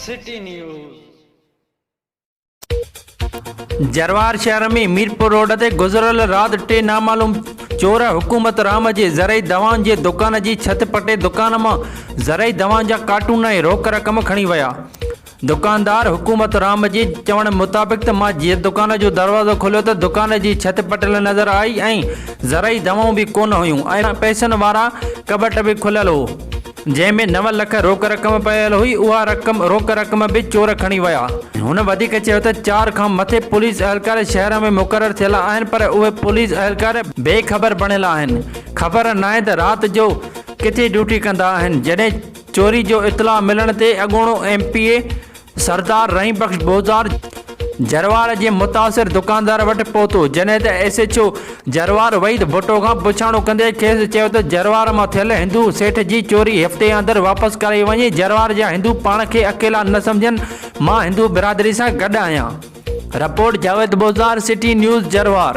City news. Jarwar شهر ۾ Mirpur road تي گذريل رات ٽي نامعلوم چور حڪومت رام جي زرعي دوائن جي دڪان جي ڇت پٽي دڪان مان زرعي دوائن جا ڪارٽون ۽ روڪ رقم کڻي ويا. دڪاندار حڪومت رام جي چوڻ مطابق ته مان جيئن دڪان جو دروازو کوليو ته دڪان جي ڇت پٽيل نظر آئي ۽ زرعي دوائون به ڪونه هيون ۽ پئسن وارا ڪٻٽ به کليل هو. جنهن ۾ نو لک روڪ رقم پيل هئي، اها رقم روڪ رقم به چور کڻي ويا. هن وڌيڪ چيو ته چار کان مٿي پوليس اهلڪار شهر ۾ مقرر ٿيل آهن پر اهي پوليس اهلڪار بي خبر بڻيل آهن، خبر ناهي ته رات جو ڪٿي ڊيوٽي ڪندا آهن، جڏهن چوري جو اطلاع ملڻ تي اڳوڻو M P A Sardar Rahim Bakhsh Bozdar Jarwar جي متاثر دڪاندار وٽ پهتو جڏهن ته S H O Jarwar Waheed Bhutto کان پڇاڻو ڪندي کيس چيو ته جروار مان ٿيل هندو سيٺ جي چوري هفتي اندر واپس ڪرائي وڃي جروار جا هندو پاڻ کي اڪيلا نه سمجهن مان هندو برادري سان گڏ آهيان. Report Javed Bozdar city news Jarwar.